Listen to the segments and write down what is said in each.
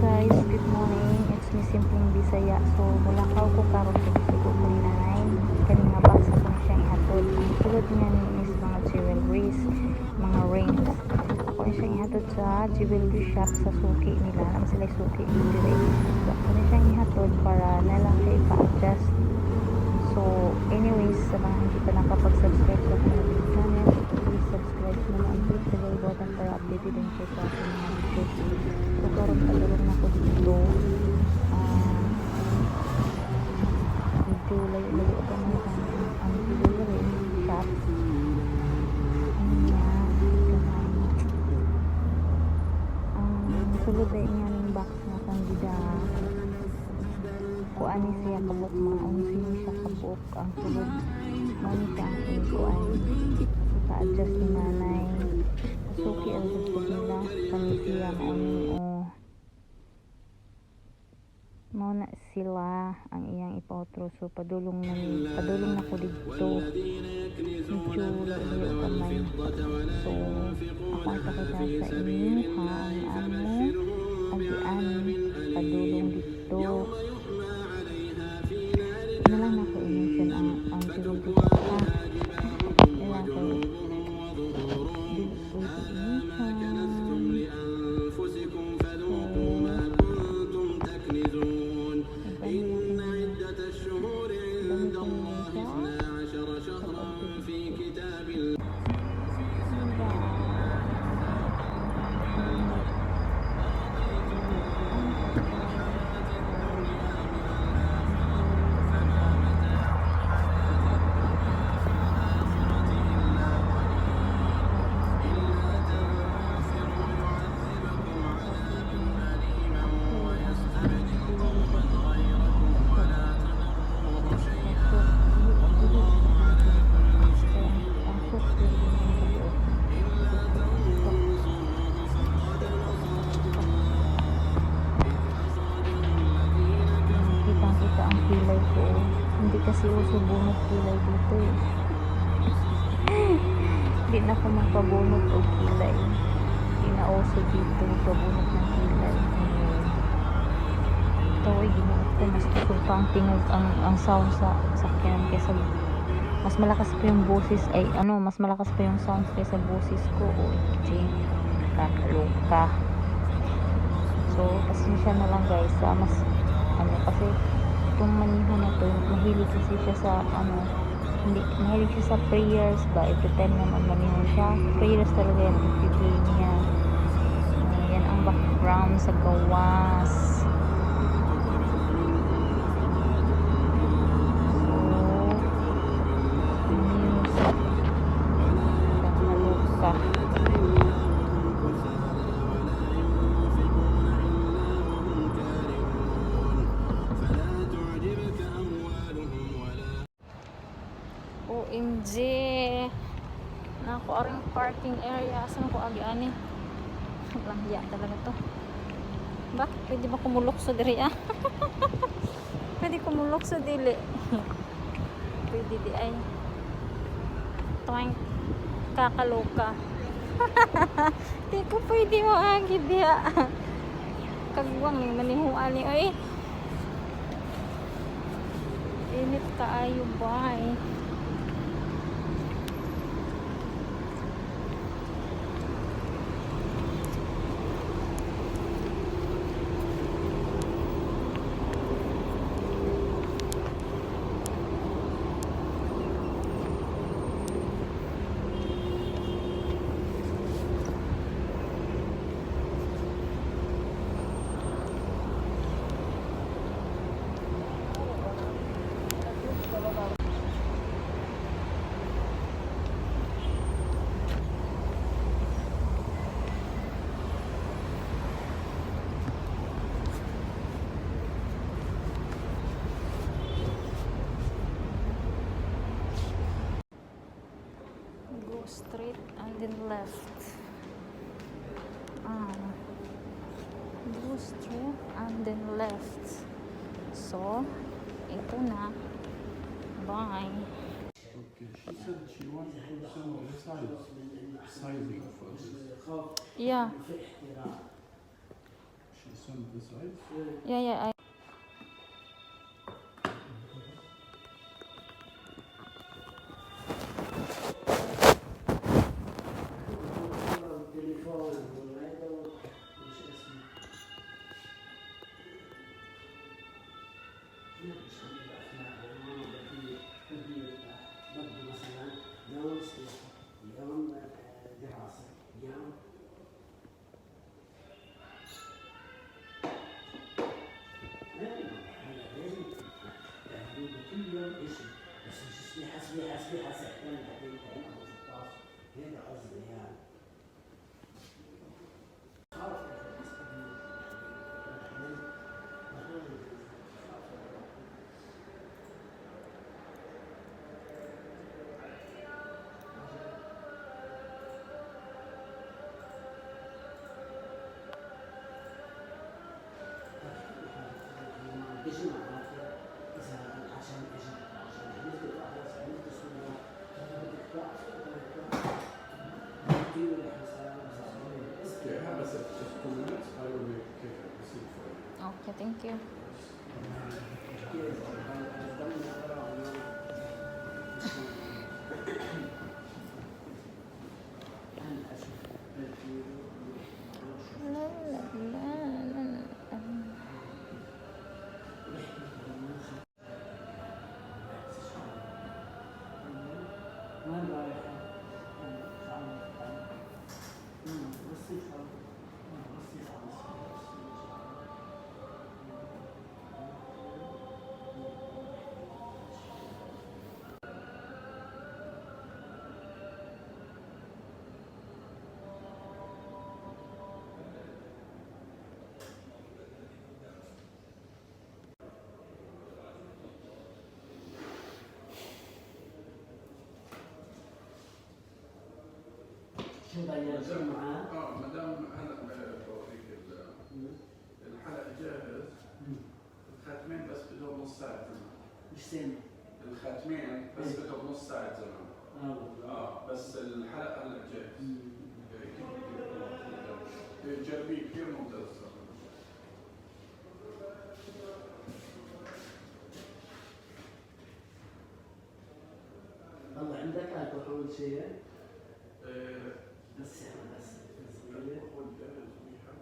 Guys, good morning. It's me, Simpleng Bisaya. So mulakaw ko karon kay gisugo ko ni nanay. Kani nga box ako na siyang ihatod. Ang sulod niya ni is mga jewelries, mga rings. Ako na siyang ihatod sa jewelry shop sa suki nila. Naman sila suki diri. So ako na siyang ihatod para na lang siya ipa-adjust. So anyways, sa mga hindi pa nakapag-subscribe sa akong YouTube channel, please subscribe mo and click the bell button para updated din kayo sa aking mga videos. So karon padulong na ko dito. Ah, medyo layo-layo pa man ang jewelry shop. Ano niya, kanang ang sulod ay niya ning box nga akong gida kuan ni siya kabuok, mga 11 ni siya kabuok ang sulod. Mao ni siya ang kuan pa-adjust ni nanay. Suki ang gusto nila kani siya. Mao ni, oh, mao na sila ang iyang ipautro. So padulong na ni, padulong na ko didto. Medyo layo gamay. So ako ang pakita sa inyo ha ang amo agian padulong didto na lang nako i-mention ang jewelry shop ha. Kailangan ko dili pwede i-mention. أنفسكم So فذوقوا ما كنتم تكنزون. nag-ano إن na عدة الشهور dami عند ko الله siya 12 sa شهرا pagtulog في ko. كتاب الله. Diba? Init. Ang Actually, ang jewelry shop ang souk, dili dili kay ang souk dili man kabuok. Tok tok tok. Kitang kita ang kilay ko, oh. Hindi kasi uso bunot kilay dito eh. Hindi na ako magpabunot og kilay. Hindi na uso dito magpabunot ng kilay. Anyway. Ito ay Ginoo ko, mas kusog pa ang tingog ang sound sa sakyan kaysa mas malakas pa yung boses, ay ano, mas malakas pa yung sounds kaysa boses ko. OMG. Kakaloka. So, pasensya na lang guys sa mas ano kasi itong maniho na to, mahilig kasi siya sa ano, hindi, mahilig siya sa prayers ba. Every time na maniho siya, prayers talaga yan ipipray niya. Yan ang background sa gawas. So music, kakaloka. فلا تعجبك أموالهم ولا OMG! Nako aring parking area. Asan ko agi ani? Langya talaga to. Ba? Pwede ba kumulok sa diri ah? Pwede kumulok sa dili. Pwede di ay. Toink. Kakaloka. Di ko pwede mo agi diha. Kagwang yung manihuan ni oy. Init kaayo, bye. Go straight and then left. Ah, go straight and then left. So, ito na. Bye. Okay, she said she wants also the size, sizing for this. Yeah. She send the size. Yeah, I التليفون وهذا وش اسمه لا مش عم الأفلام أنا بدي بدي مثلا يوم سياحة، يوم دراسة، يوم هلا لازم يعني كل يوم شيء، بس مش سباحة سباحة سباحة ساعتين بعدين 16، هذا قصدي يعني. بيجي معك اذا عشان اجي عشان عملت خلص عملت صوره بدك توقف بدك توقف الحساب. Okay, I have a set just 2 minutes. I will make a receipt for you. Okay, thank you. La, la, la, la, la. وين رايحة؟ بس بس. شو غيرتوا معاه؟ اه مدام هلا بوريك الحلقة جاهز. الخاتمين بس بدهم نص ساعة زمن. مش سامع. الخاتمين بس بدهم نص ساعة زمن. اه والله. اه بس الحلقة هلا جاهز. إيه، جربيه، كثير ممتاز صراحة. والله عندك الكحول شيء؟ إيه، بس يعني بس صغيرة. الكحول جاهز منيحة.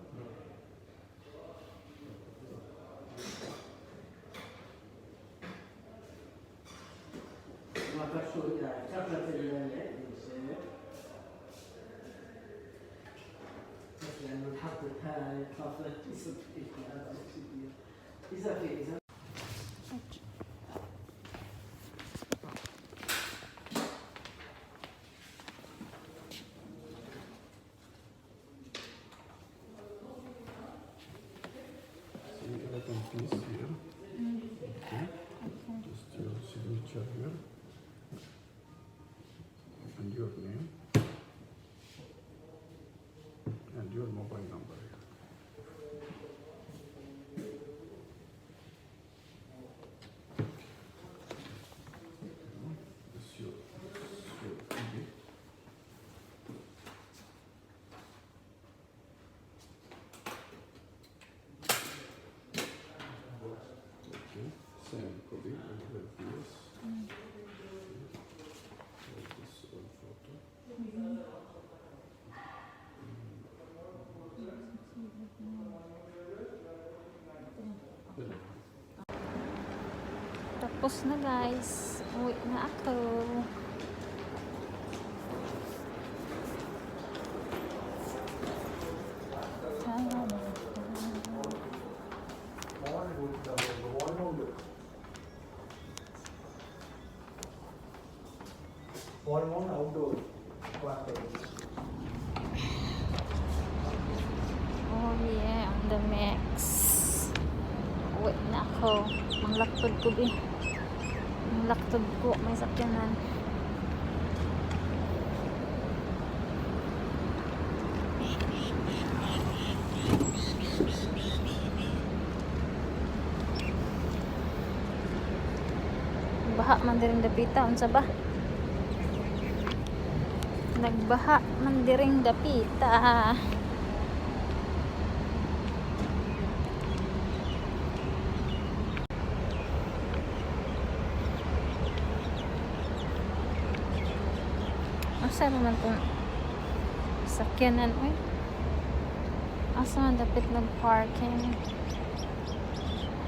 ما بعرف شو هي شغلة العقدة شيء، بس لأنه انحطت هاي طافت إذا في إذا See, 11 piece here. Okay. Just your signature here. And your name. And your mobile number here. Okay. This your ID. Okay, same copy, I have this. Okay. This all photo. Tapos na, guys. Uwi na ako. Tara. One one outdoor quarter. Oh yeah, on the mix. Uwi na ako. Manglaktod ko bi. Manglaktod ko. May sakyanan. Baha man diring dapita. Unsa ba? Nagbaha man diring dapita. Asa naman tong sakyanan, oy? Asa man dapit nag-parking?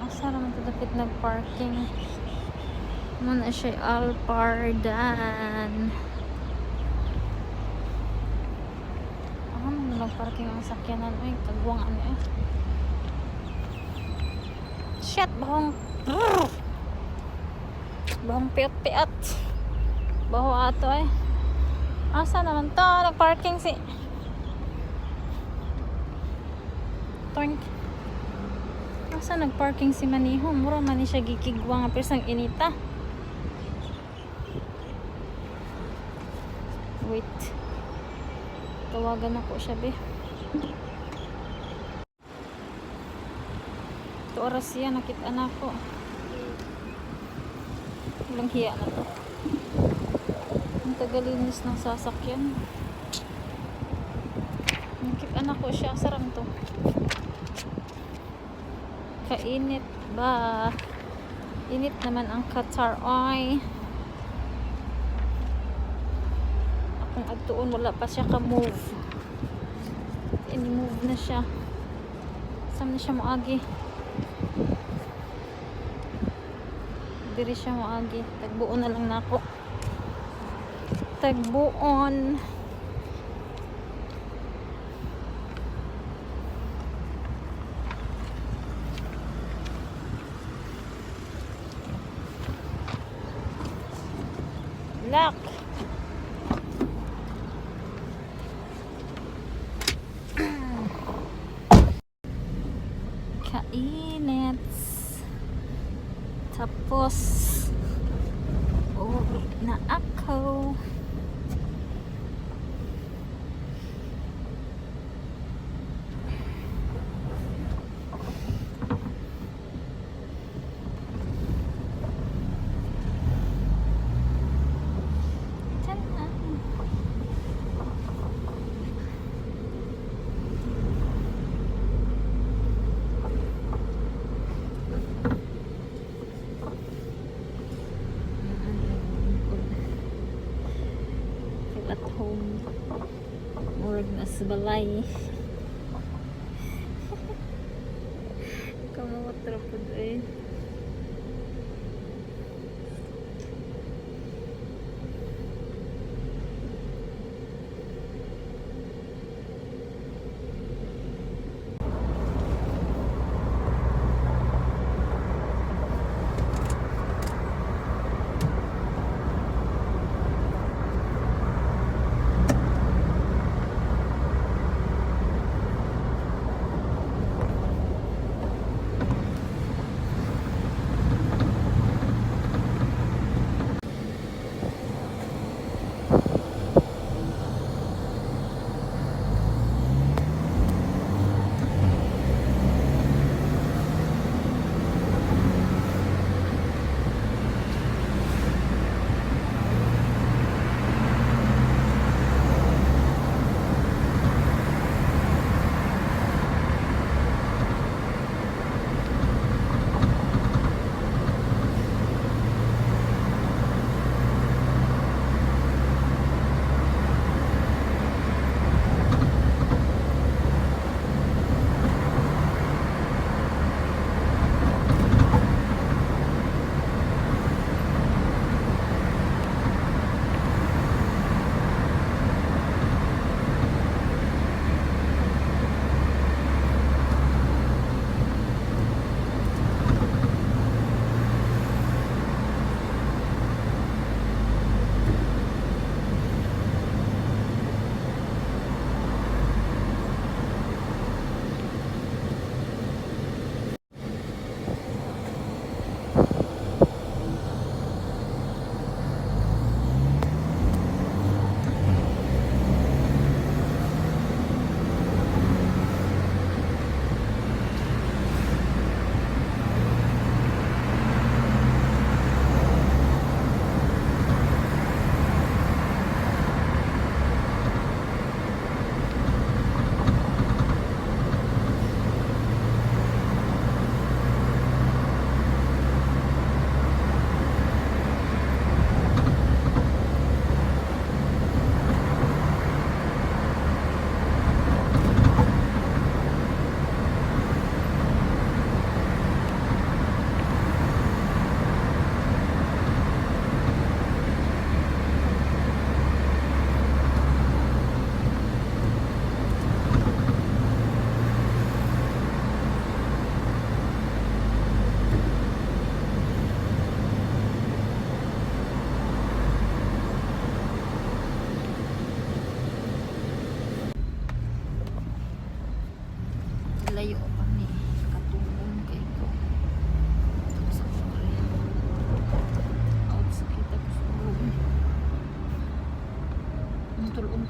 Asa naman to dapit nag-parking? Muna siya Alpardan. Ah, man nag-parking ang sakyanan, oy. Kagwang ano eh. Shit, bahong. Brrr. Bahong piat-piat. Baho ato eh. Asa naman to? Nag-parking si... Toink. Asa nag-parking si Maniho? Mura man ni siya gikigwa nga persang inita. Wait. Tawagan ako siya, be. Ito oras siya, nakita na ako. Walang hiya na to. Ang tagalinis ng sasakyan. Nakita na ko siya. Sarang to. Kainit ba? Init naman ang Qatar. Ay. Akong adtuon wala pa siya ka-move. Ini-move na siya. Saan na siya moagi? Diri siya moagi. Tagbuon na lang nako. Tagbuon. Lock. Kainit. Tapos, uwi na ako. Diyan na. Feel at home. Murag na sa balay. Kamot ra pud eh.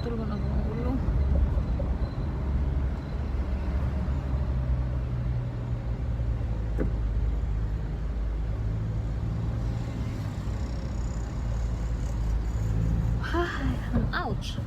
Putol man akong ulo. Ay, ouch.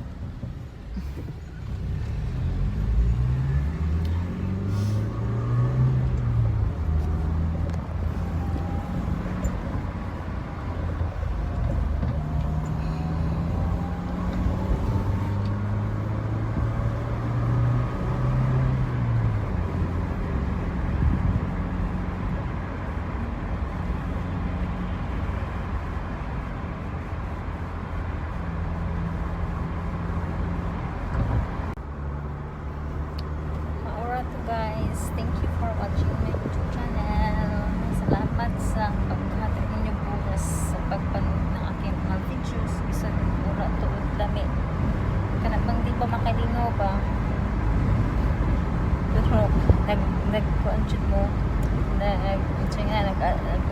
Maura to, guys. Thank you for watching my YouTube channel. Salamat sa paghatag ninyo bukas sa pagpanood ng aking mga videos. Bisan ura tuod lami. Kana bang di pa makalingaw ba? Pero nag nag kuan jud mo, nag unsa nga, nag, nag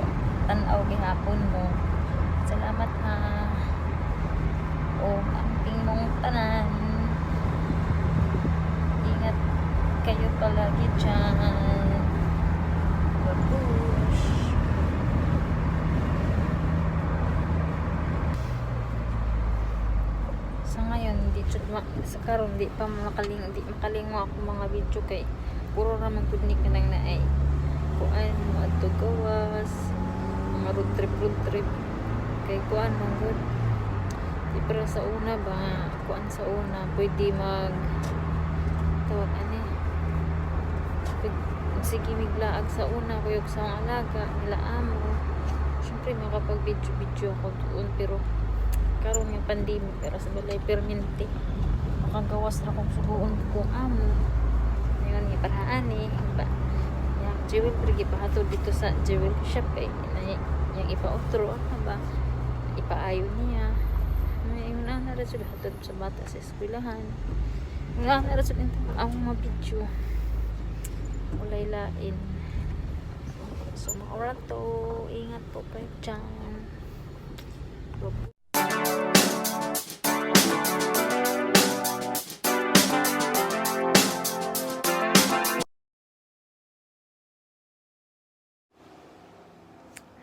tan-aw gihapon mo. Salamat ha. O amping mong tanan. Ingat kayo palagi dyan. Babush! Sa ngayon, di jud sa karon di pa makaling di makalingaw ako mga video kay puro ra man gud ni kanang naay kuan mo adto gawas, mga road trip kay kuan man gud. Di pero sa una ba, kuan sa una pwede mag tawag ani, sige miglaag sa una kuyog sa akong alaga nila amo, syempre makapag video video ako doon. Pero karon nga pandemic, pero sa balay permanente, makagawas ra kong suguon kong amo ngayon nga parhaan eh ba yang jewelry gipahatod dito sa jewelry shop kay na yang ipa-outro ano ba, ipaayo niya. Ngayon na na sila hatod sa bata sa eskwelahan. Wala na ra ang mga video, walay lain. So maura to, ingat po kayo dyan.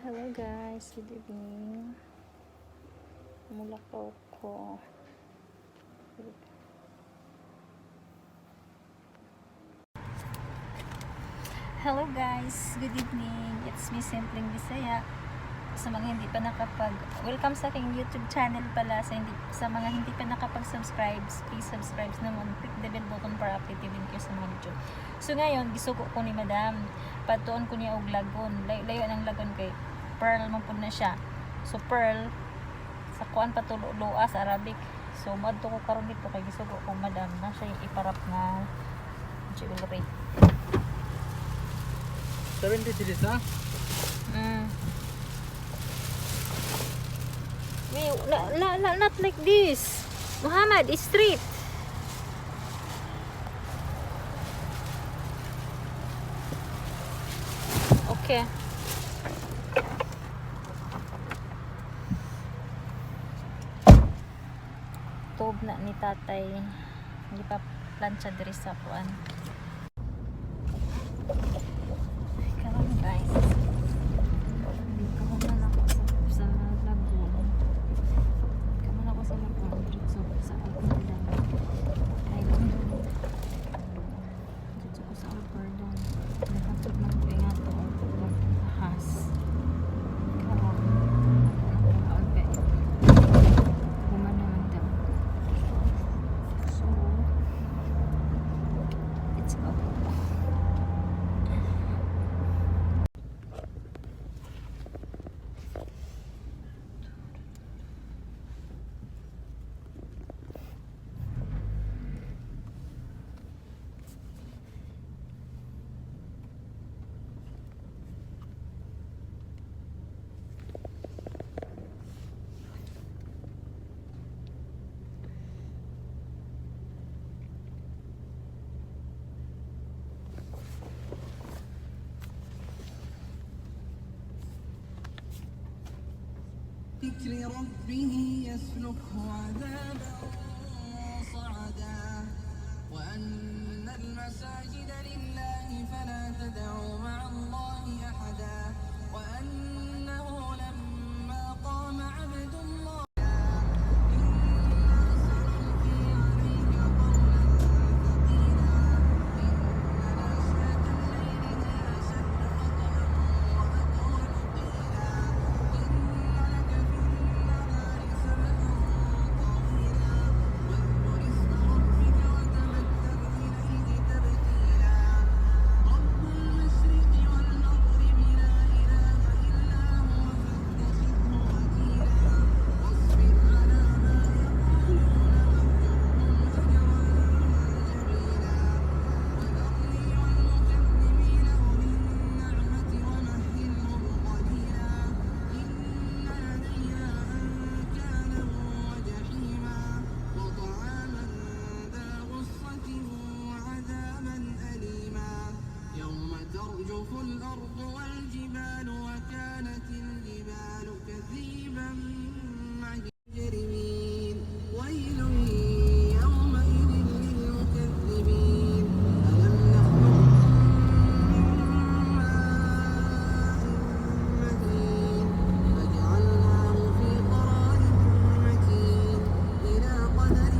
Hello guys, good evening. Mulakaw ko. Hello guys, good evening. It's me, Simpleng Bisaya. Sa mga hindi pa nakapag Welcome sa aking YouTube channel pala. Sa mga hindi pa nakapag-subscribe, please subscribe naman. Click the bell button para updated din kayo sa mga video. So ngayon, gisugo ko ni Madam. Patuon ko niya og lagon. Layo, layo ng lagon kay Pearl man pud na siya. So Pearl sa kuan patulo loa sa Arabic. So moadto ko karon dito kay gisugo ko Madam na siya yung iparap nga jewelry. 73, sir? Wait, la, la, la, not like this. Muhammad, it's straight. Okay. Tob na ni tatay. Hindi pa plancha diri sa kuan. Karon guys. Dito ko man ako sa Lagoon. Kaman ako sa Lagoon. Diretso sa Alberdan. Ay, London. Diretso ko sa Alberdan. Nakatod man ko nga to. Ahas. Karon. Ano ko Human naman daw. So, let's go. ذكر ربه يسلكه عذابا. المساجد لله فلا تدعوا مع الله أحدا وأنه لما قام عبد الله إنا سنلقي عليك قولا ثقيلا إن ناشئة الليل هي أشد وطئا وأقوم قيلا إن لك في النهار سبحا طويلا واذكر اسم ربك وتبتل إليه تبتيلا رب المشرق والمغرب لا إله إلا هو فاتخذه وكيلا واصبر على ما يقولون واهجرهم هجرا جميلا وذرني والمكذبين أولي النعمة ومهلهم قليلا إن لدينا أنكالا وجحيما وطعاما ذا غصة وعذابا أليما يوم ترجف الأرض والجبال وكانت الجبال كثيبا مجرمين ويل يومئذ للمكذبين ألم نخلقكم من ماء مهين فجعلناه في قرار مكين إلى قدر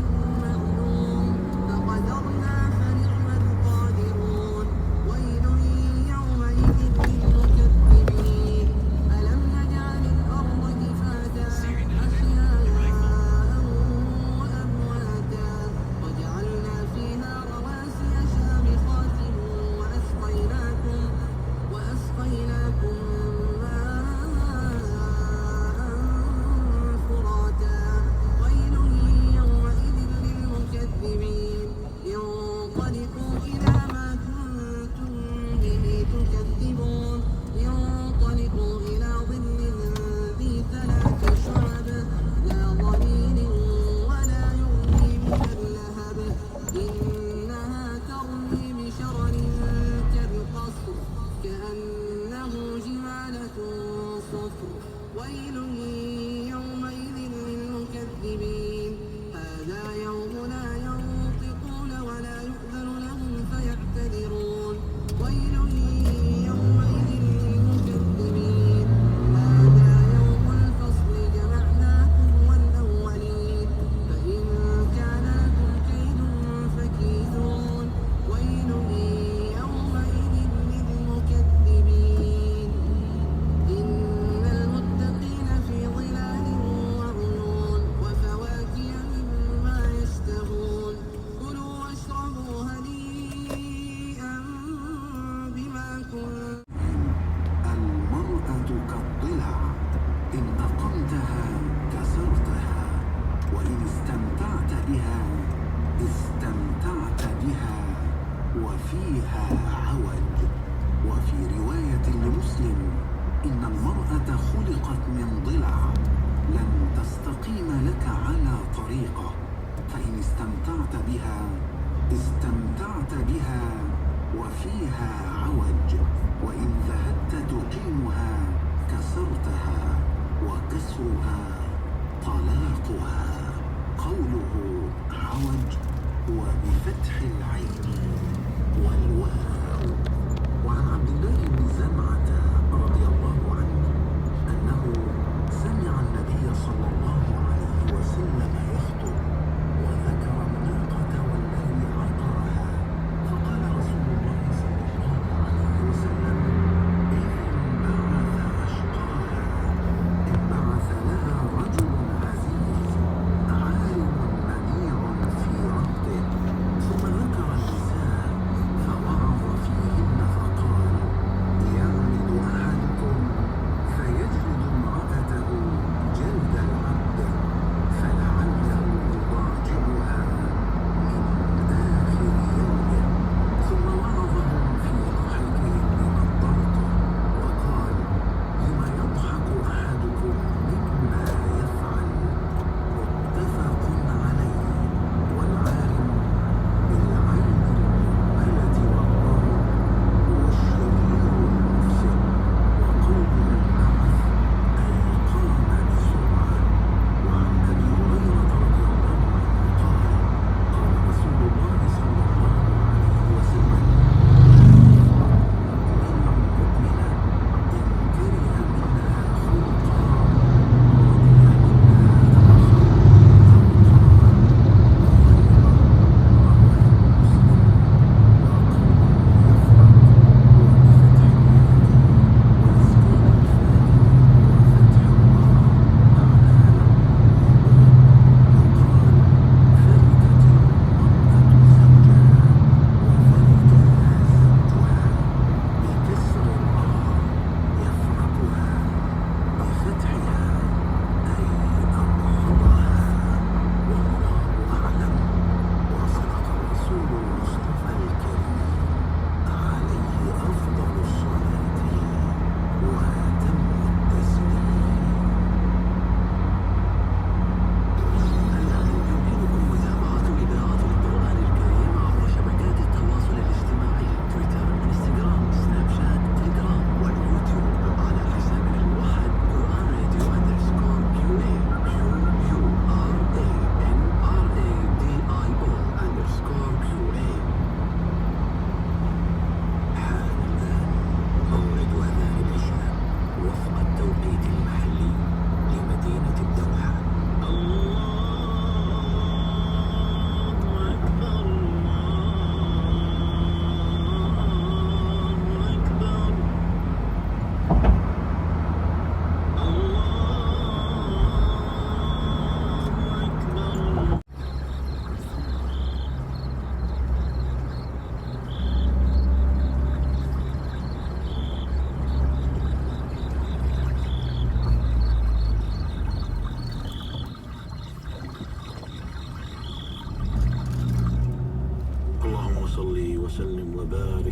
معلوم فقدرنا فنعم القادرون ويل يومئذ للمكذبين ألم نجعل الأرض كفاتا أحياء وأمواتا وجعلنا فيها رواسي شامخات وأسقيناكم ماء فراتا ويل يومئذ للمكذبين انطلقوا إلى ما كنتم به تكذبون انطلقوا إلى ظل ذي ثلاث شعب لا ظليل ولا يغني من اللهب إنها ترمي بشرر كالقصر كأنه جمالة صفر ويل يومئذ للمكذبين هذا يوم لا ينطقون ولا يؤذن لهم فيعتذرون ويل يومئذ للمكذبين هذا يوم الفصل جمعناكم والأولين فإن كان لكم كيد فكيدون ويل يومئذ للمكذبين إن المتقين في ظلال وعيون وفواكه مما يشتهون كلوا واشربوا هنيئا بما كنتم المرأة كالضلع، إن أقمتها كسرتها، وإن استمتعت بها استمتعت بها وفيها عوج. وفي رواية لمسلم: إن المرأة خلقت من ضلع، لن تستقيم لك على طريقة، فإن استمتعت بها استمتعت بها وفيها عوج، وإن ذهبت تقيمها كسرتها، وكسرها طلاقها. قوله عوج هو بفتح العين والواو. وعن عبد الله بن زمعة رضي الله عنه أنه سمع النبي صلى الله عليه وسلم يخطب وذكر الناقة والذي عقرها، فقال رسول الله صلى الله عليه وسلم: إذ انبعث أشقاها، انبعث لها رجل عزيز عارم منيع في رهطه. ثم ذكر النساء فوعظ فيهن فقال: يعمد أحدكم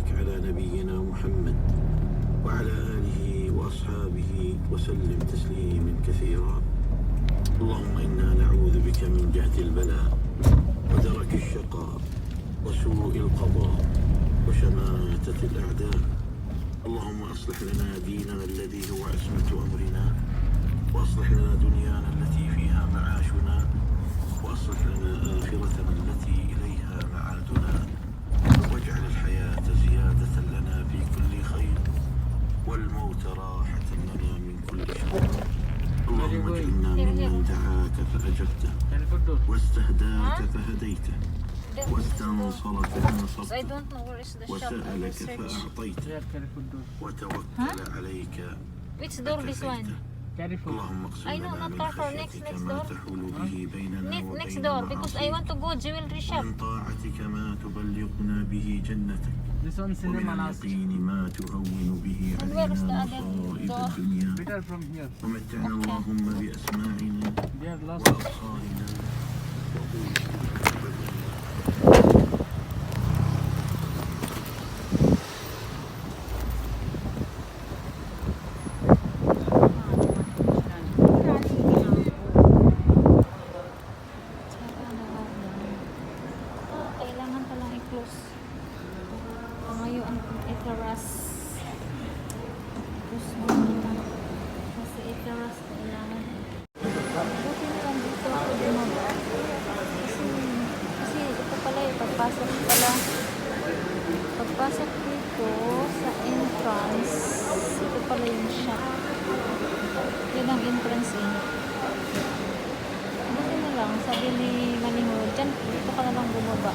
وبارك على نبينا محمد وعلى آله وأصحابه وسلم تسليما كثيرا. اللهم إنا نعوذ بك من جهد البلاء ودرك الشقاء وسوء القضاء وشماتة الأعداء. اللهم أصلح لنا ديننا الذي هو عصمة أمرنا، وأصلح لنا دنيانا التي فيها معاشنا، وأصلح لنا آخرتنا التي إليها معادنا، واجعل الحياة زيادة لنا في كل خير، والموت راحة لنا من كل شر. اللهم اجعلنا ممن دعاك فأجبته، واستهداك فهديته، واستنصرك I فنصرته، don't know where is the shop. I will وسألك search. فأعطيته، وتوكل عليك Which door this one? فكفيته. اللهم اقسم I know, لنا not من far from next- خشيتك next ما door. تحول به بيننا Next وبين door because I معاصيك، want to go jewelry shop. ومن طاعتك ما تبلغنا به جنتك، This one ومن cinema last. اليقين ما تهون به And where is the علينا other مصائب door? الدنيا. Better from here. ومتعنا اللهم بأسماعنا They are lost. وأبصارنا وقوتنا. Kailangan palang i-close. Ngayon ang iteras. Close muna. Kasi iteras kailangan. Buti na lang dito ako bumaba. Kasi ito pala eh, pagpasok pala. Pagpasok dito sa entrance, ito pala yung shop. Yun ang entrance eh. Buti na lang, sabi ni Maniho, dyan, dito ka na lang bumaba.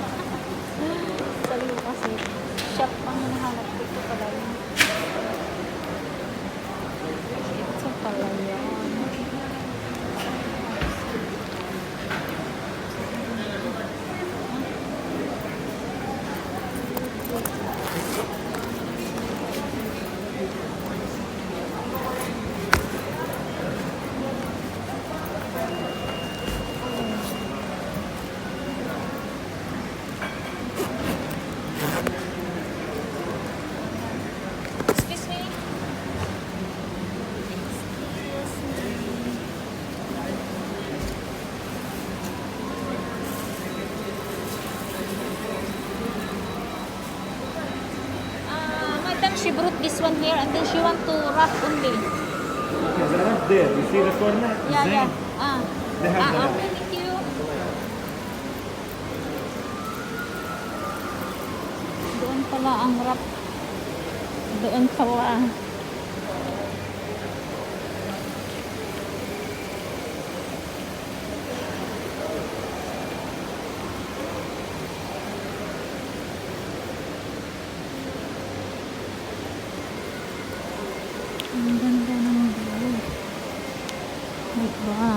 Sabi ko kasi, shop ang hinahanap ko. Ito pala yun. Ito pala yun. Excuse me. Excuse me. Madam, she brought this one here and then she want to wrap only. Okay, the wrap there. You see the corner? Yeah. Ah. They have the Ah, wrap. okay, thank you. Doon pala ang wrap. Doon pala. Ang ganda ng view. Diba?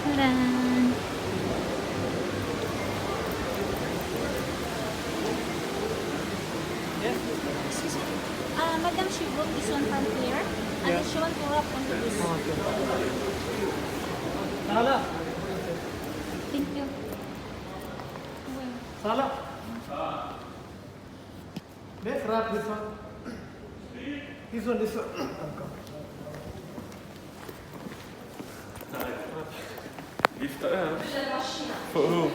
Tadaan! Excuse me. Madam, she brought this one from here. And then she want to wrap onto this. Sala. Thank you. Well, Sala. Let's wrap this one. This one, this one. I'm coming. يفتقر فوق هو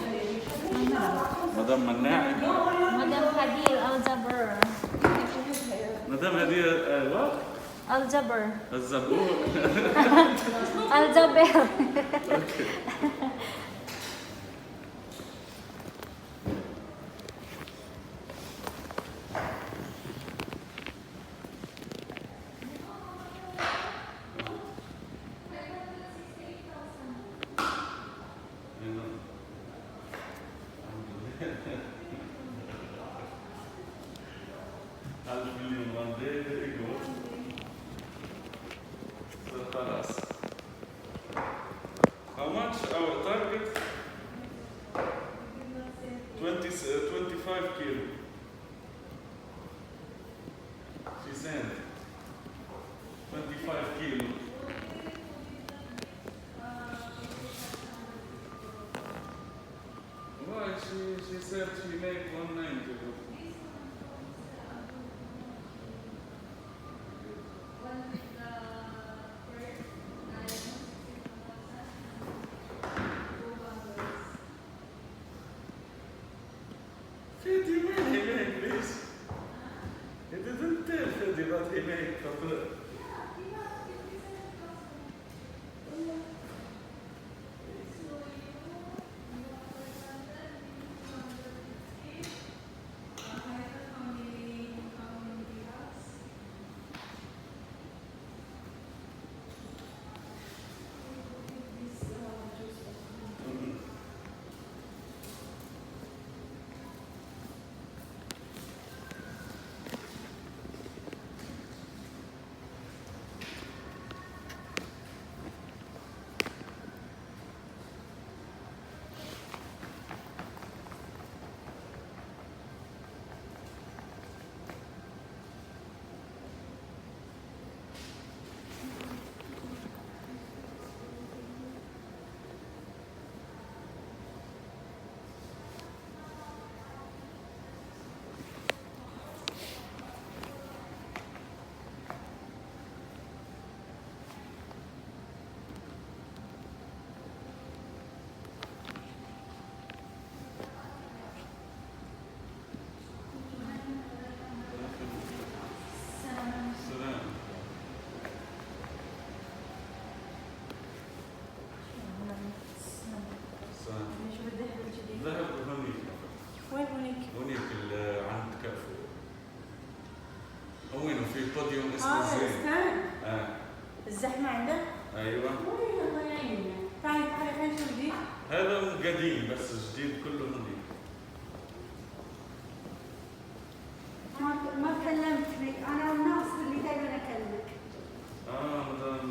مدام مناعي. Madam Hadir Al-Jaber. مدام هدية ايوه. Al-Jaber. الزبور. Al-Jaber. ألف مليون one day ago. So خلاص. How much our target? 20, 25 kilo. She sent 25 kilo. but he made فطلع. سلام. سلام. شوف الذهب الجديد. ذهب هونيك. وين هونيك؟ هونيك عند كارفور، وينه في بوديوم اسمه اه زين. ال stand. اه. الزحمة عنده؟ ايوه. وين؟ الله يعيننا. تعالي تعالي، خلينا نشوف جديد. هذا قديم، بس الجديد كله هونيك. ما كلمتني، انا الناس اللي دائما اكلمك. اه مدام.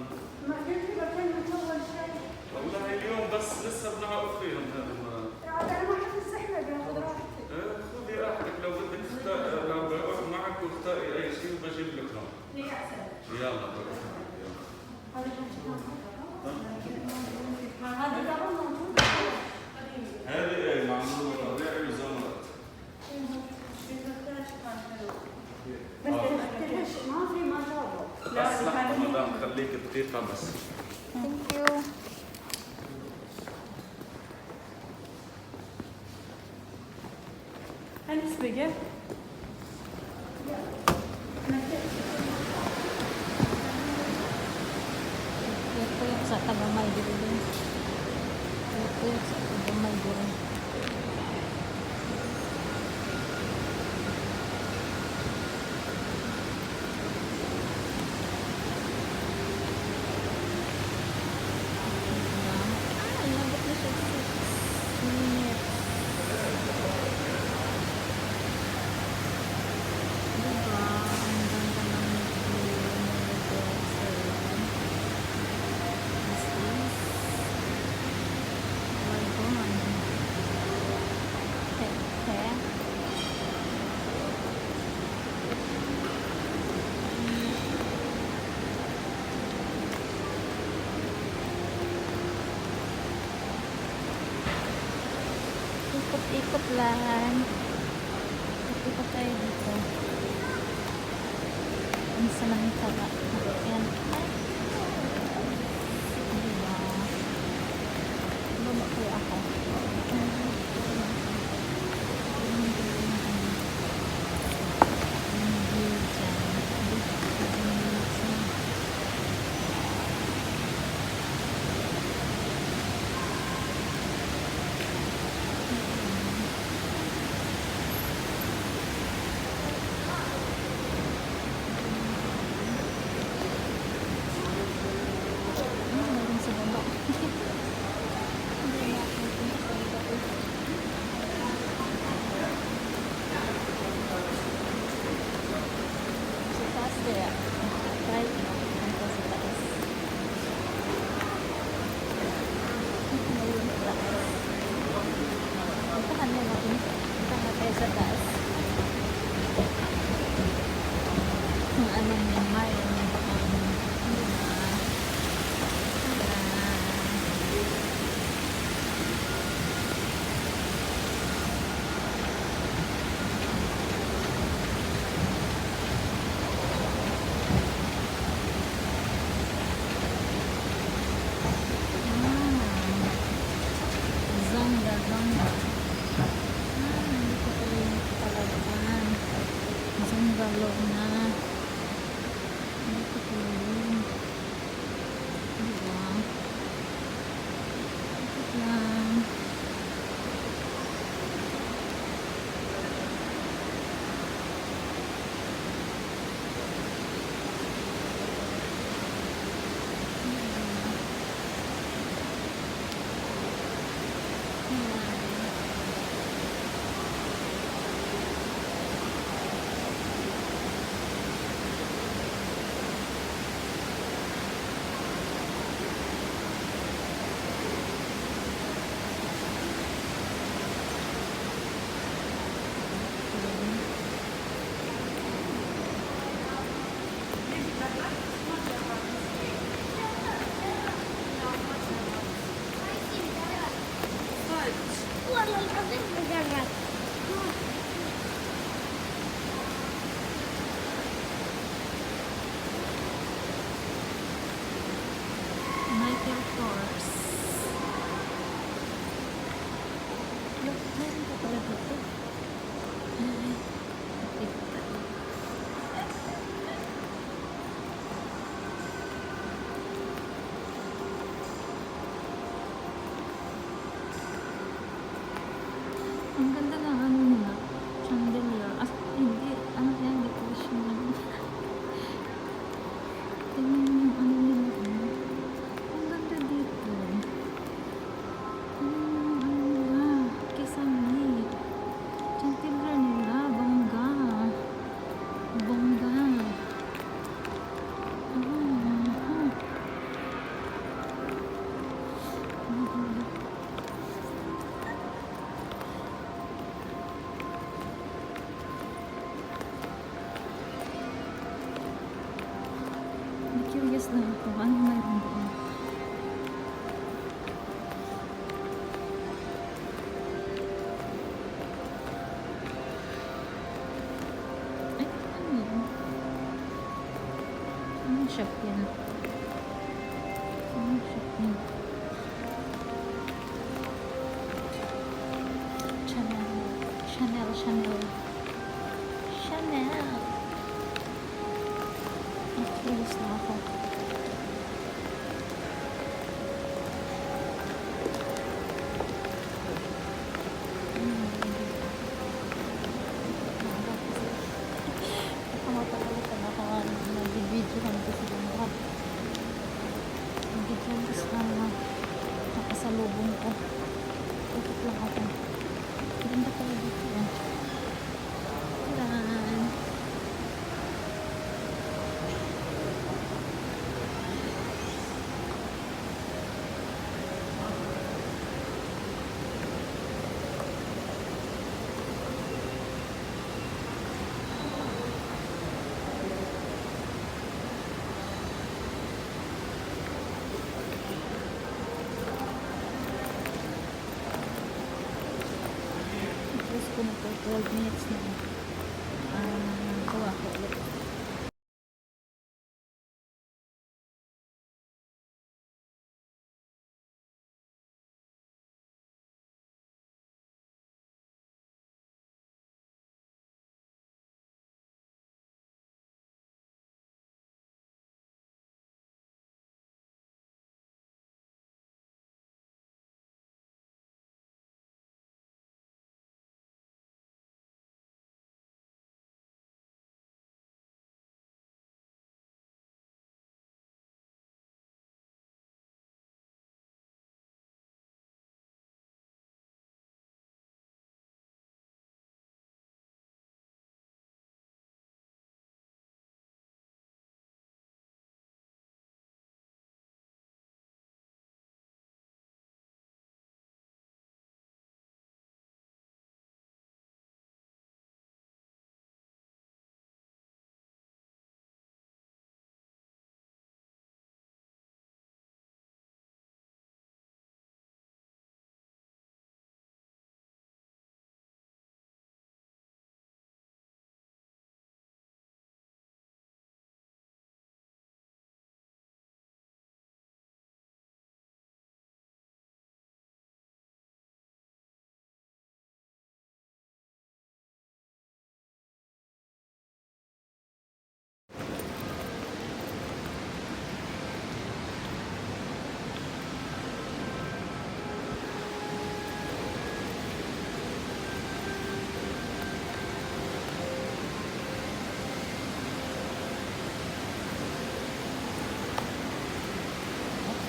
ما قلت لي بكلمك اول شيء. والله اليوم بس لسه بنعرف فيهم هذا ما عاد انا ما احب الزحمه، باخذ راحتي. آه، خذي راحتك، لو بدك اختار، لو بروح معك واختاري اي شيء وبجيب لك هون. هي احسن. يلا بروح معك، يلا. هذا قبل موجود قديم. هذه ايه معمولة طبيعي وزمرت. كان حلو. بس اختلش ما في، ما جابوا. بس لحظة مدام، خليك دقيقة بس. Thank you. And it's bigger. Kuyot sa kagamay diri din. Kuyot sa kagamay diri. Ah, inabot na siya 6 minutes. Diba? Ang ganda ng view ng desert. This is Lagoon. He, he. Ikot-ikot lang. Ikot-ikot tayo dito. Ang samantala. Ayan. Ay. Diba? Baba kaya ako. Yung view dyan. 7 minutes na. Ano meron sa baba? Hindi na ako punta sa baba eh. Sa taas kaya. Try ko. Punta sa taas. Ayun, taas. Puntahan na natin. Punta tayo sa taas. Kung anong mayroon doon. Diba? Ah. Na ako. Ano mayroon doon? Ay, ano yun? Anong shop yan? Anong shop yan? Chanel. Chanel, Chanel. Chanel. Ay, curious na ako. Ano meron dito? Maaga kasi. Baka mapagalitan ako nga nag-videohan ko silang lahat. Nag-videohan ko silang mga nakasalubong ko. Ikot lang ako. Ganda pala dito eh. Tadaan! Tapos ko na to, 12 minutes na. Ah, gawa ko ulit.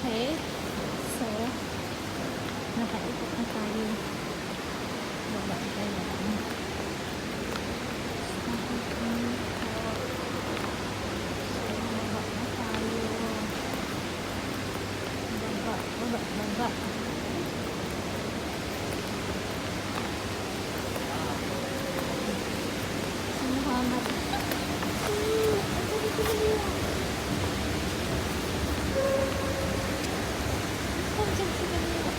Okay. So, nakaikot na tayo. Baba tayo, baba na. Nakaikot. So, baba na tayo. Baba, baba, baba. Si Muhammad. Ang dali ko na niya. Nandiyan sila niya.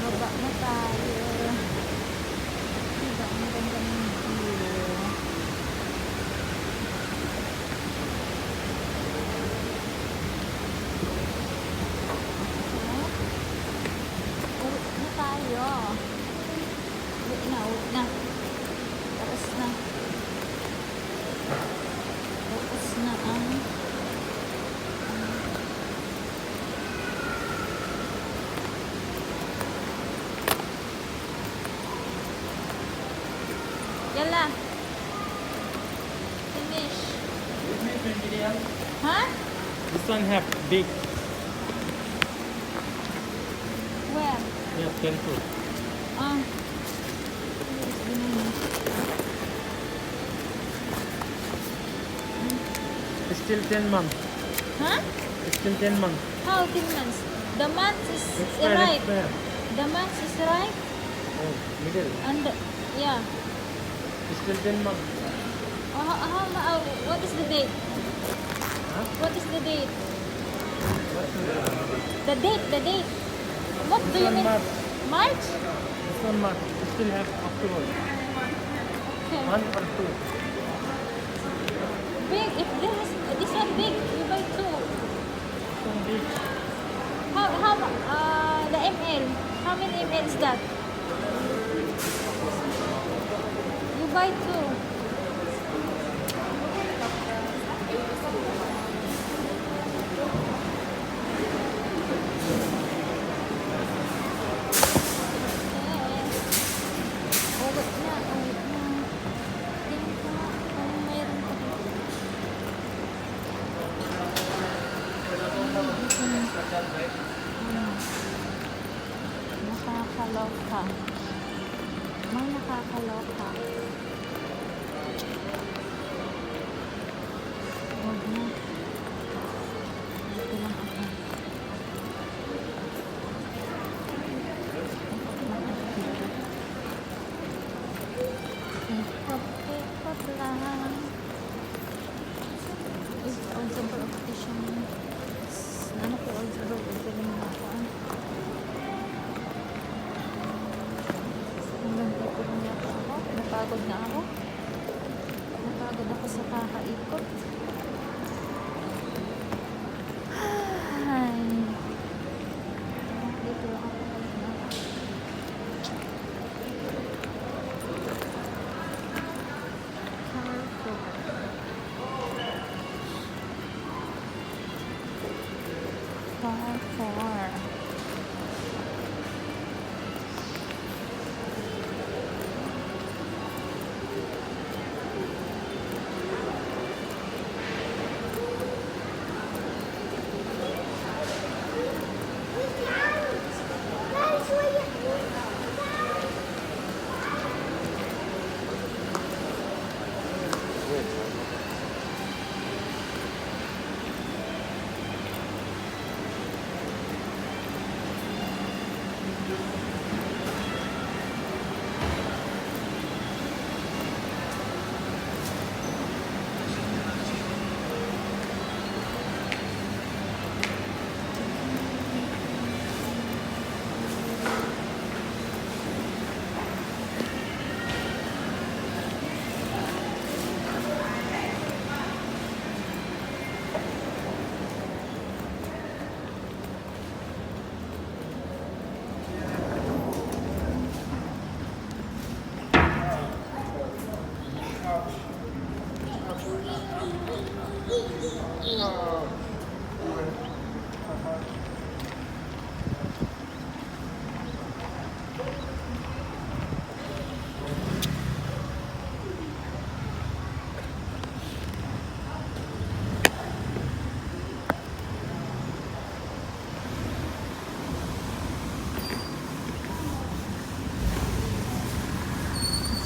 Baba na tayo. Diba, ang ganda ng view. So, uwi na tayo. Uwi na, uwi na. Tapos na. Tapos na ang يلا. Finish. Huh? This one have big. Where? Yeah, 10 foot. Ah. It's banana. It's still 10 months. Huh? It's still 10 months. How 10 months? The month is Expire, right. expire. The month is right. Oh, middle. And yeah. Still 10 months. Oh, what is the date? Huh? What is the date? The date, the date. What do This you one mean? March. March? This one March. Still have October. Okay. One or two. Big. If this is this one big, you buy two. This one big. How the ml? How many ml is that? You buy two. Uwi na, uwi na. Tingin ko nga kung meron pa dito. Nakakaloka. Mga nakakaloka. Huwag na. Dito lang ako. Ikot lang ako dito. Ikot, ikot lang. Is observer optician. Ano ko observer optician na ako ah. Hanggang dito lang yata ako. Napagod na ako. Napagod ako sa kakaikot. Ay. Dito lang ako. Balik na ako. Carrefour. Carrefour.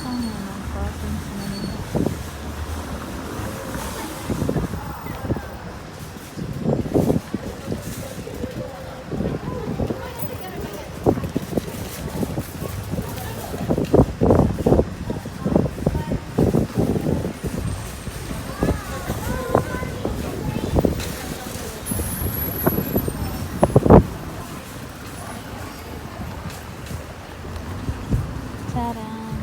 Saan nga ang parking sa Manila? Charan.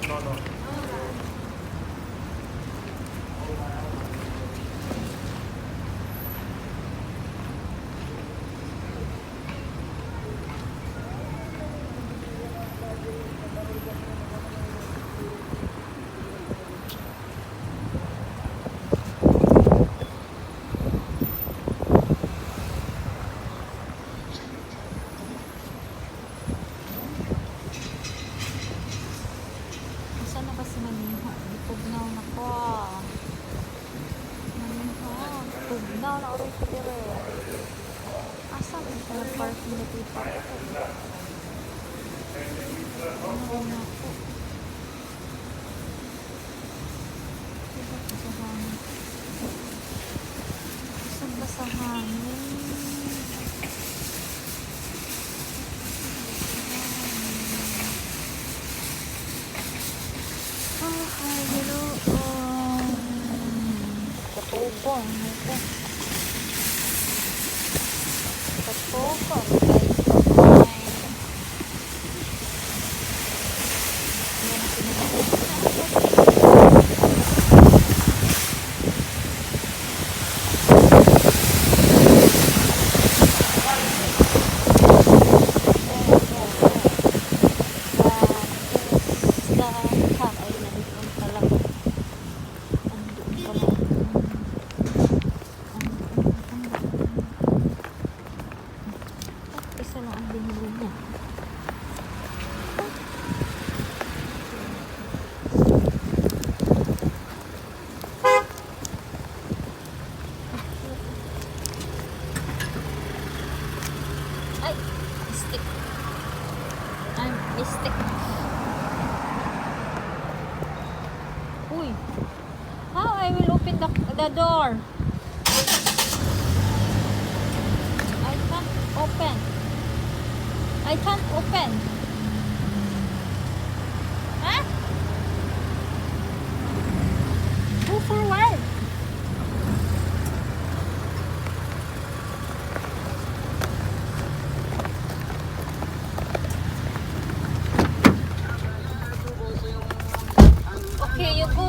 No. Asa na ba si Maniha? Gipugnaw na ko. Maniha, pugnaw na oray ko dire. Asa man siya nag-parking na tita ko? Ano na ako? Diba sa hangin? Katubo. Ano ko? Katubo, guys. Bye. Ayan ang pinag- That is the car. Ay, nandun pala. Andun pala. Andun, andun. Isa lang ang binili niya. Ay, stick. I'm mystic. Uy. How I will open the door? I can't open. I can't open. Huh? Go forward. Okay, you go,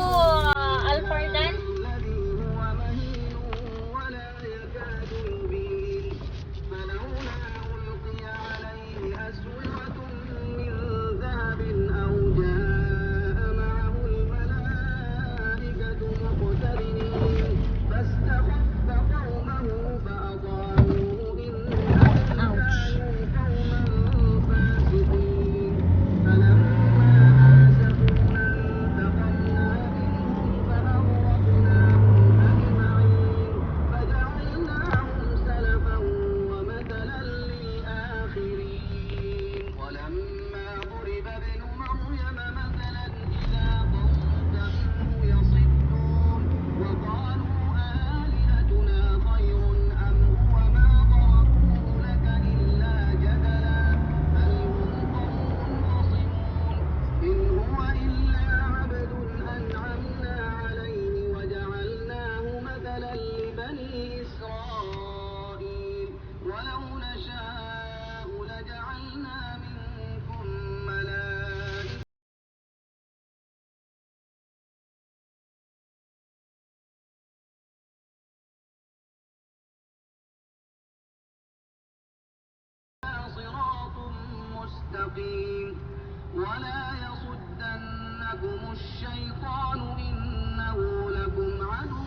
Alfardan. الذي هو مهين ولا يكاد يبين فلولا ألقي عليه أسورة من ذهب أو جاء معه الملائكة مقترنين فاستخف قومه فأطاعوه إنهم Ouch. كانوا قوما فاسقين فلما آسفونا انتقمنا منهم فأغرقناهم أجمعين فجعلناهم سلفا ومثلا للآخرين ولما ضرب ابن مريم مثلا إذا قومك منه يصدون وقالوا آلهتنا خير أم هو ما ضربوه لك إلا جدلا بل هم قوم خصمون إن هو إلا عبد أنعمنا عليه وجعلناه مثلا لبني إسرائيل ولو نشاء لجعلنا منكم ملائكة صراط مستقيم ولا يصدنكم الشيطان إنه لكم عدو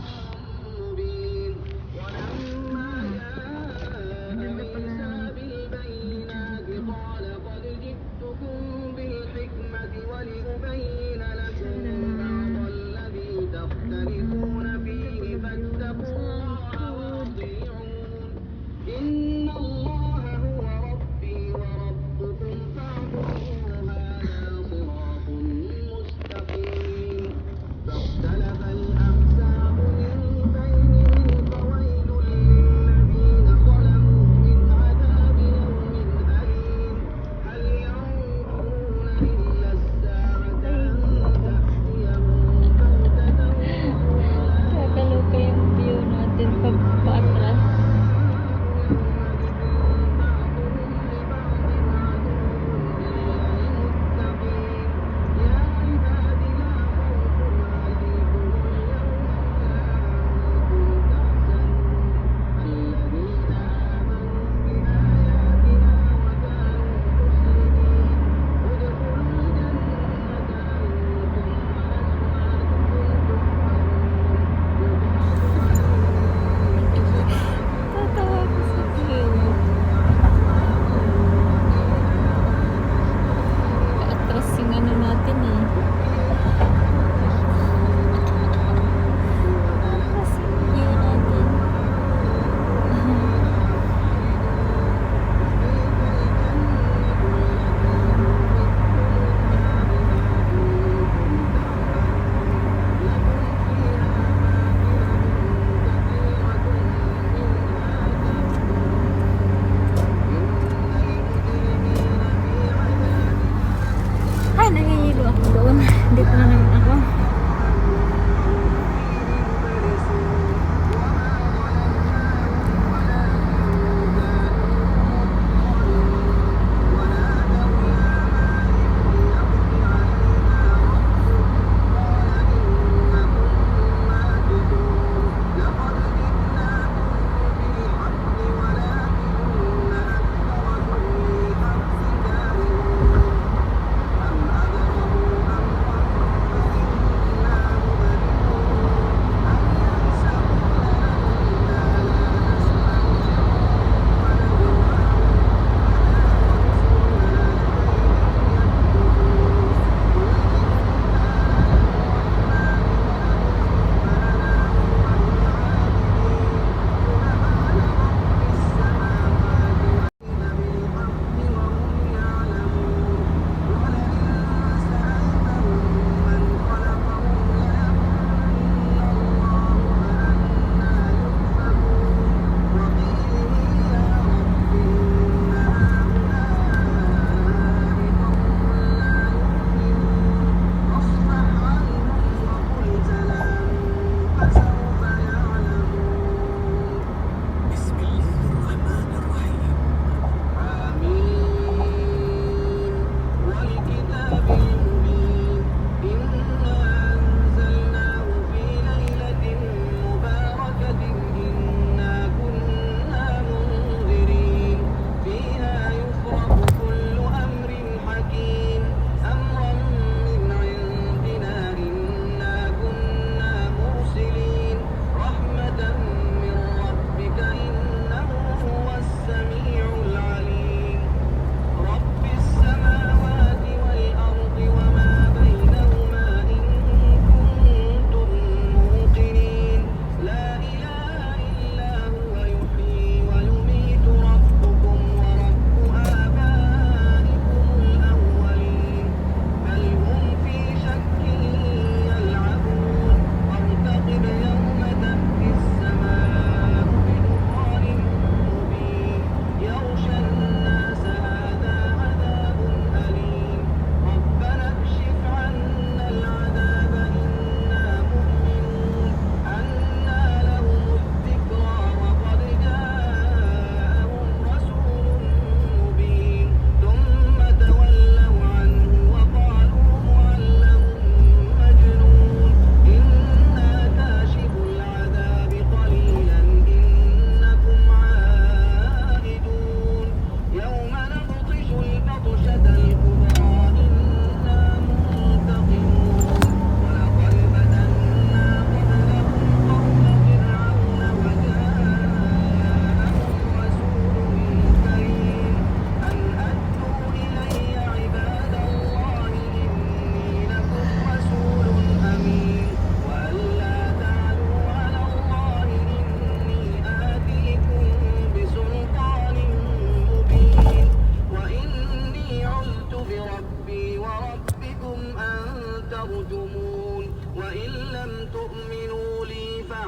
مبين ولما جاء عيسى بالبينات قال قد جئتكم بالحكمة ولأبين لكم بعض الذي تختلفون فيه فاتقوا الله وأطيعون إن الله هو ربي وربكم فاعبدوه هذا صراط مستقيم فاختلف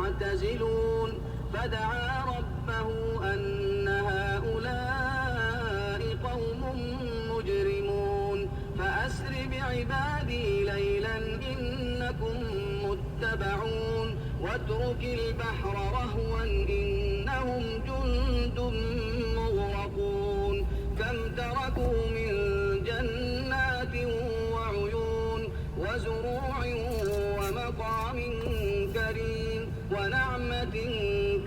فاعتزلون. فدعا ربه أن هؤلاء قوم مجرمون. فأسر بعبادي ليلا إنكم متبعون، واترك البحر رهوا إنهم جند مغرقون. كم تركوا من جنات وعيون وزروع ومقام كريم ونعمة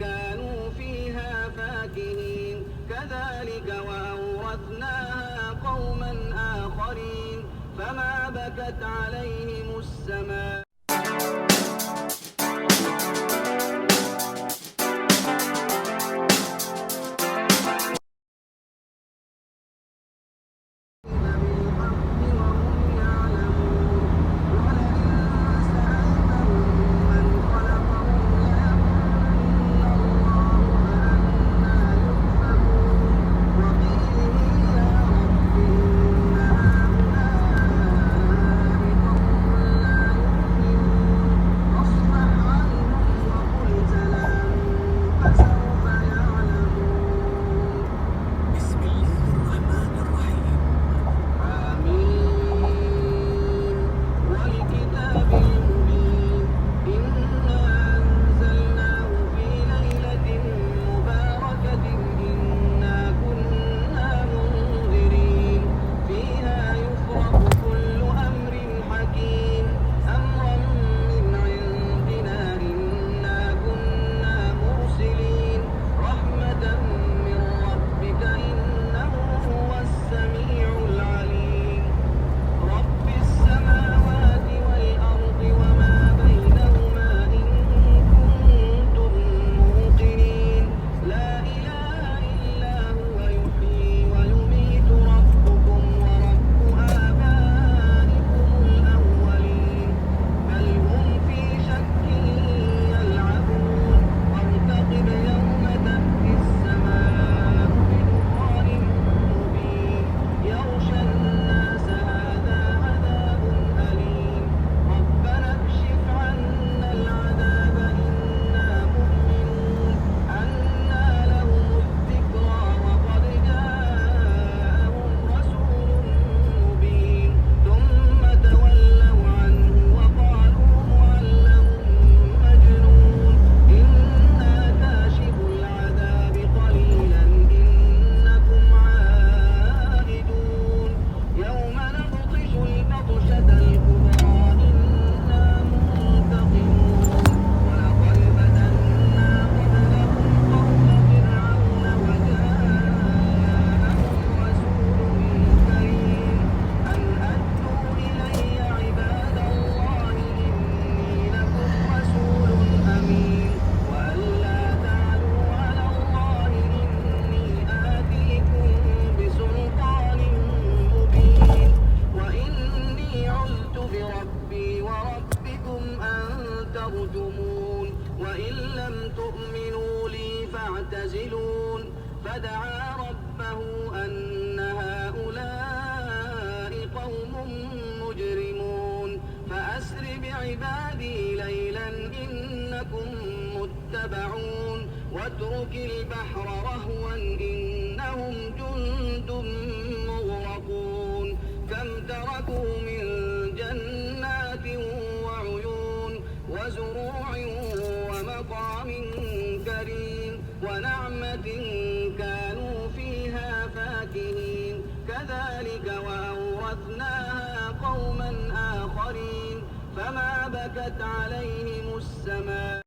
كانوا فيها فاكهين. كذلك وأورثناها قوما آخرين. فما بكت عليهم السماء بالحق وهم يعلمون. ولئن سألتهم من خلقهم ليقولن الله، فأنى يؤفكون. وقيله يا رب إن هؤلاء قوم لا يؤمنون، فاصفح عنهم وقل سلام، فسوف يعلمون. بسم الله الرحمن الرحيم. حم والكتاب المبين. إنا أنزلناه في ليلة مباركة، إنا كنا منذرين. فيها يفرق كل أمر حكيم، أمرا من عندنا، إنا كنا مرسلين. رحمة من ربك، إنه هو السميع العليم. رب السماوات والأرض وما بينهما إن كنتم موقنين. لا إله إلا هو، يحيي ويميت، ربكم ورب آبائكم الأولين. بل هم في شك يلعبون. فارتقب يوم تأتي السماء بدخان مبين يغشى الناس، هذا عذاب أليم. ربنا اكشف عنا العذاب إنا مؤمنون. أنى لهم الذكرى وقد جاءهم رسول مبين. ثم تولوا عنه وقالوا معلم مجنون. إنا كاشفو العذاب قليلا، إنكم عائدون. يوم نبطش البطشة الكبرى، إنا منتقمون. ولقد فتنا قبلهم قوم فرعون وجاءهم رسول كريم أن أدوا إلي عباد الله، إني لكم رسول أمين، وأن لا تعلوا على الله، إني آتيكم بسلطان مبين. وإني عذت بربي وربكم أن ترجمون، وإن لم تؤمنوا لي فاعتزلون. فدعا ربه أن هؤلاء قوم مجرمون. فأسر بعبادي ليلا إنكم متبعون، واترك البحر رهوا إنهم جند مغرقون. كم تركوا من جنات وعيون وزروع ومقام كريم ونعمة كانوا فيها فاكهين. كذلك وأورثناها قوما آخرين. فما بكت عليهم السماء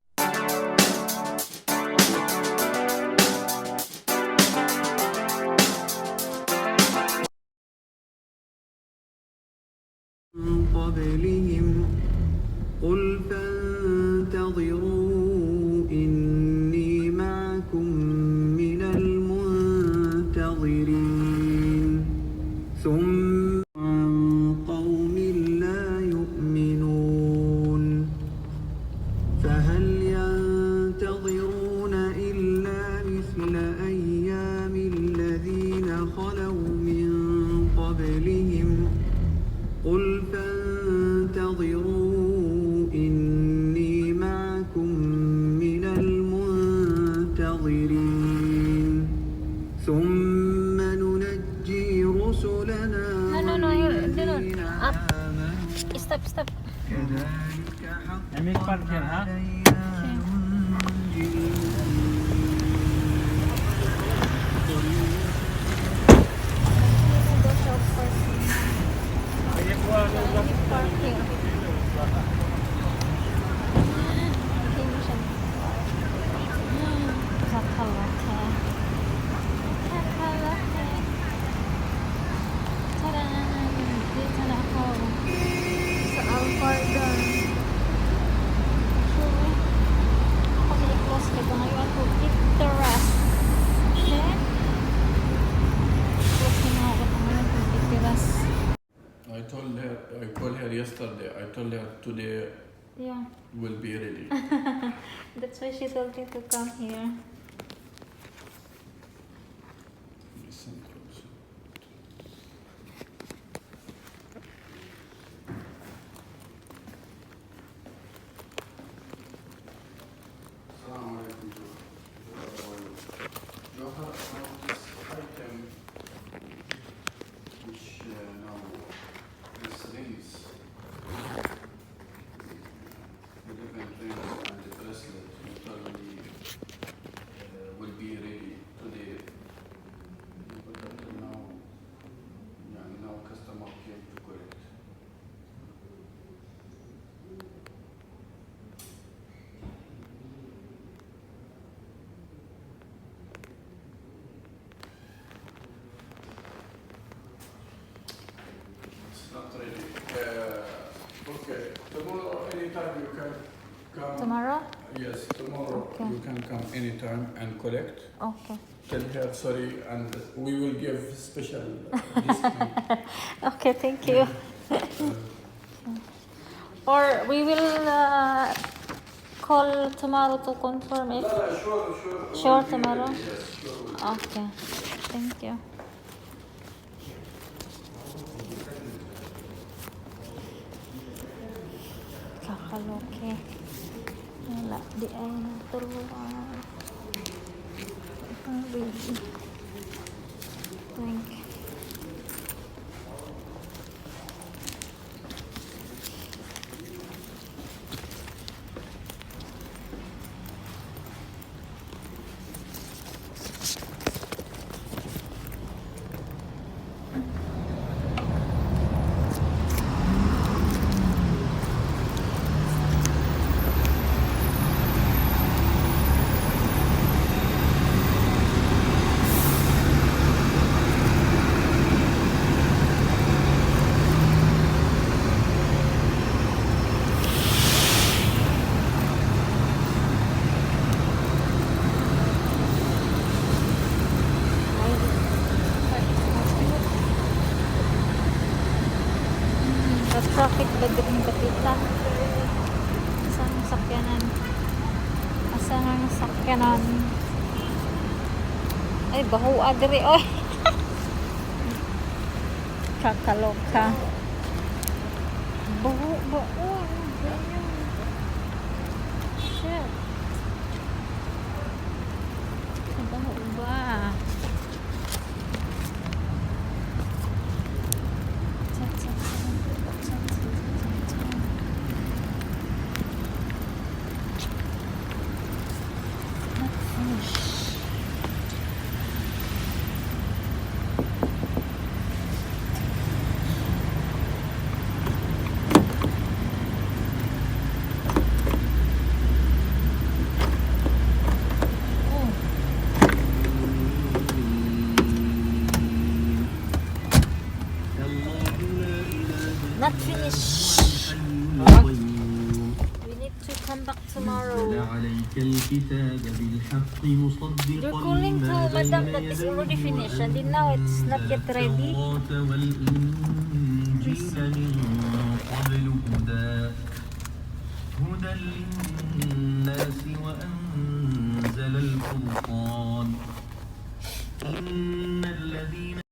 قبلهم. قل فانتظروا إني معكم من المنتظرين. ثم عن قوم لا يؤمنون. فهل her today will be ready. That's why she told me to come here. Listen also. السلام عليكم. جوهر، about this item which now this rings, the different rings and the bracelet you told me will be ready today, but until now, يعني now customer came to collect. It's not ready. Okay, tomorrow anytime you can come. Tomorrow? Yes, tomorrow you can come anytime and collect. Okay. Tell her sorry, and we will give special discount. Okay, thank you. Or we will call tomorrow to confirm if لا لا, sure. Sure, will be tomorrow? ready. Yes, sure will be. Okay. Thank you. Kakaloke. Wala, di ay natulungan. Ang baby. Thank you. Ay, the traffic ba din kapita? Saan ang sakyanan? Asan ang sakyanan? Ay, baho diri oy. Kakaloka. Baho ba? Oh, ganyan. Shit. Baho ba? Cha, cha, cha, cha, cha, cha, cha. Not finished. Oh. الله لا إله Not finished. القيوم. We need to come back tomorrow. نزل عليك الكتاب بالحق مصدقا They're calling to لما madam بين that is يديه already finished and then now it's not yet وأنزل ready. التوراة والإنجيل من قبل هدى للناس وأنزل الفرقان إن الذين